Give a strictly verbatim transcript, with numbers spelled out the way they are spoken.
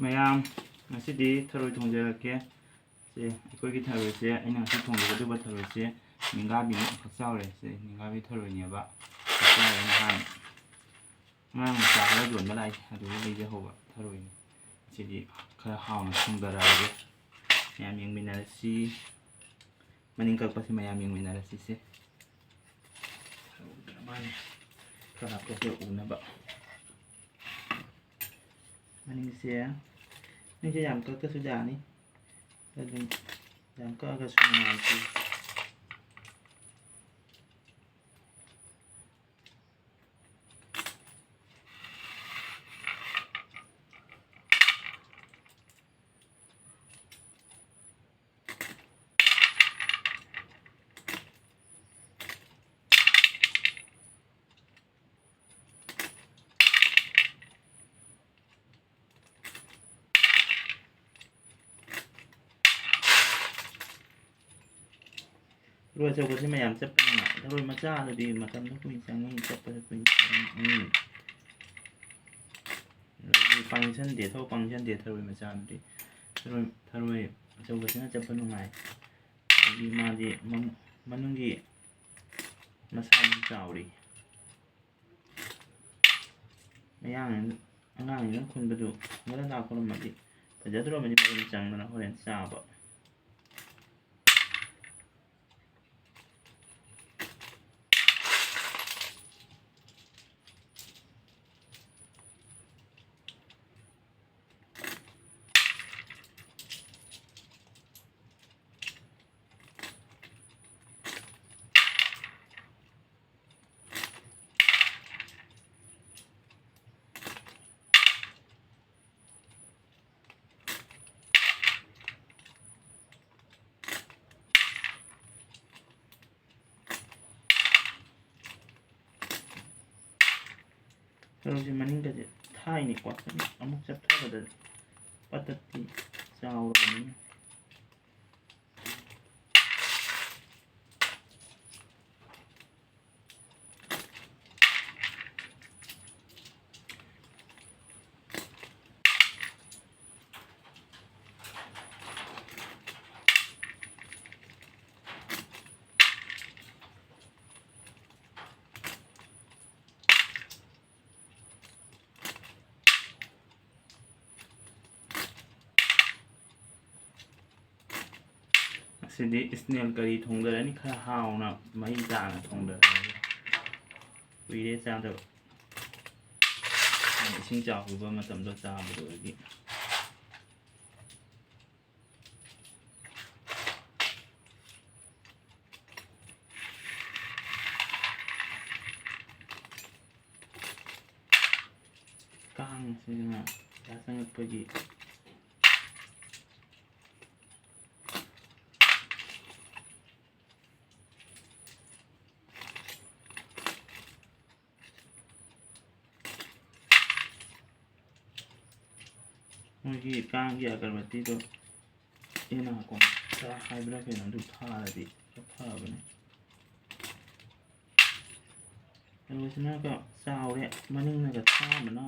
ꯃꯌꯥꯝ, ꯉꯁꯤꯗꯤ ꯊꯔꯣꯏ ꯊꯣꯡꯖꯔꯛꯀꯦ꯫ ꯁꯦ, ꯑꯩꯈꯣꯏꯒꯤ ꯊꯔꯣꯏꯁꯦ, ꯑꯩꯅ ꯉꯁꯤ ꯊꯣꯡꯖꯒꯗꯧꯕ ꯊꯔꯣꯏꯁꯦ ꯅꯤꯡꯒꯥꯕꯤꯃꯨꯛ ꯈꯛ ꯆꯥꯎꯔꯦ꯫ ꯁꯦ, ꯅꯤꯡꯒꯥꯕꯤ ꯊꯔꯣꯏꯅꯦꯕ꯫ ꯈꯛ ꯆꯥꯎꯔꯦ, ꯅꯍꯥꯟ ꯑꯉꯥꯡ ꯃꯆꯥ ꯈꯔ ꯌꯣꯟꯕ ꯂꯥꯛꯏ, ꯑꯗꯨꯗ ꯂꯩꯖꯍꯧꯕ ꯊꯔꯣꯏꯅꯤ꯫ ꯁꯤꯗꯤ ꯈꯔ ꯍꯥꯎꯅ ꯊꯣꯡꯗꯔꯛꯑꯒꯦ꯫ ꯃꯌꯥꯝ ꯌꯦꯡꯃꯤꯟꯅꯔꯁꯤ꯫ ꯃꯅꯤꯡ ꯀꯛꯄꯁꯤ ꯃꯌꯥꯝ ꯌꯦꯡꯃꯤꯟꯅꯔꯁꯤ꯫ ꯁꯦ, ꯈꯔ ꯂꯥꯞꯊꯣꯛꯄ ꯎꯅꯕ꯫ ꯃꯅꯤꯡꯁꯦ, ꯃꯅꯤꯡꯁꯦ ꯌꯥꯝ ꯀꯛꯇ꯭ꯔꯁꯨ ꯌꯥꯅꯤ꯫ ꯑꯗꯨꯝ ꯌꯥꯝ ꯀꯛꯑꯒꯁꯨ ꯅꯨꯡꯉꯥꯏꯇꯦ꯫ ꯊꯔꯣꯏ ꯑꯆꯧꯕꯁꯤ ꯃꯌꯥꯝ ꯆꯠꯄ ꯅꯨꯡꯉꯥꯏ꯫ ꯊꯔꯣꯏ ꯃꯆꯥꯗꯨꯗꯤ ꯃꯇꯝꯗꯣ ꯀꯨꯏꯅ ꯆꯪꯉꯤ, ꯆꯠꯄꯁꯨ ꯀꯨꯏꯅ ꯆꯪꯉꯤ꯫ ꯑꯗꯒꯤ ꯄꯥꯡꯁꯟꯗꯦ, ꯊꯕꯛ ꯄꯥꯡꯁꯟꯗꯦ ꯊꯔꯣꯏ ꯃꯆꯥꯗꯨꯗꯤ꯫ ꯊꯔꯣꯏ, ꯊꯔꯣꯏ ꯑꯆꯧꯕꯁꯤꯅ ꯆꯠꯄ ꯅꯨꯡꯉꯥꯏ꯫ ꯑꯗꯒꯤ ꯃꯥꯗꯤ ꯃꯅꯨꯡꯒꯤ ꯃꯁꯥꯗꯤ ꯆꯥꯎꯔꯤ꯫ ꯃꯌꯥꯡ ꯑꯉꯥꯡꯁꯤꯅ ꯈꯨꯟꯕꯗꯨ ꯈꯔ ꯂꯥꯛꯄꯔꯝꯃꯗꯤ ꯐꯖꯗ꯭ꯔꯕꯅꯤ, ꯃꯔꯨꯝ ꯆꯪꯗꯅ ꯍꯣꯔꯦꯟ ꯆꯥꯕ꯫ ꯊꯔꯣꯏꯁꯦ ꯃꯅꯤꯡꯒꯁꯦ ꯊꯥꯏꯅꯤꯀꯣ, ꯑꯃꯨꯛ ꯆꯞꯊꯕꯗ ꯄꯇꯠꯇꯤ ꯆꯥꯎꯔꯕꯅꯤꯅ꯫ ꯁꯤꯗꯤ ꯏꯁꯅꯦꯜ ꯀꯔꯤ ꯊꯣꯡꯗꯔꯅꯤ, ꯈꯔ ꯍꯥꯎꯅ ꯃꯍꯤ ꯇꯥꯅ ꯊꯣꯡꯗꯔꯅꯤ꯫ ꯀꯨꯏꯔꯦ ꯆꯥꯗꯕ꯫ ꯑꯩꯅ ꯏꯁꯤꯡ ꯆꯥꯎꯈꯤꯕ ꯃꯇꯝꯗꯣ ꯆꯥꯕꯗꯨꯗꯒꯤ꯫ ꯀꯥꯡꯁꯤꯅ ꯄꯩꯁꯥ ꯆꯪꯉꯛꯄꯒꯤ꯫ ꯃꯣꯏꯒꯤ ꯀꯥꯡꯒꯤ ꯑꯒꯔꯕꯠꯇꯤꯗꯣ ꯍꯦꯟꯅ ꯍꯥꯞꯄꯣ꯫ ꯍꯥꯏꯕ꯭ꯔꯥ ꯀꯩꯅꯣ, ꯑꯗꯨ ꯊꯥꯔꯗꯤ ꯈꯔ ꯐꯕꯅꯦ꯫ ꯑꯂꯨꯁꯤꯅꯒ ꯆꯥꯎꯔꯦ, ꯃꯅꯤꯡꯅꯒ ꯊꯥꯕꯅ꯫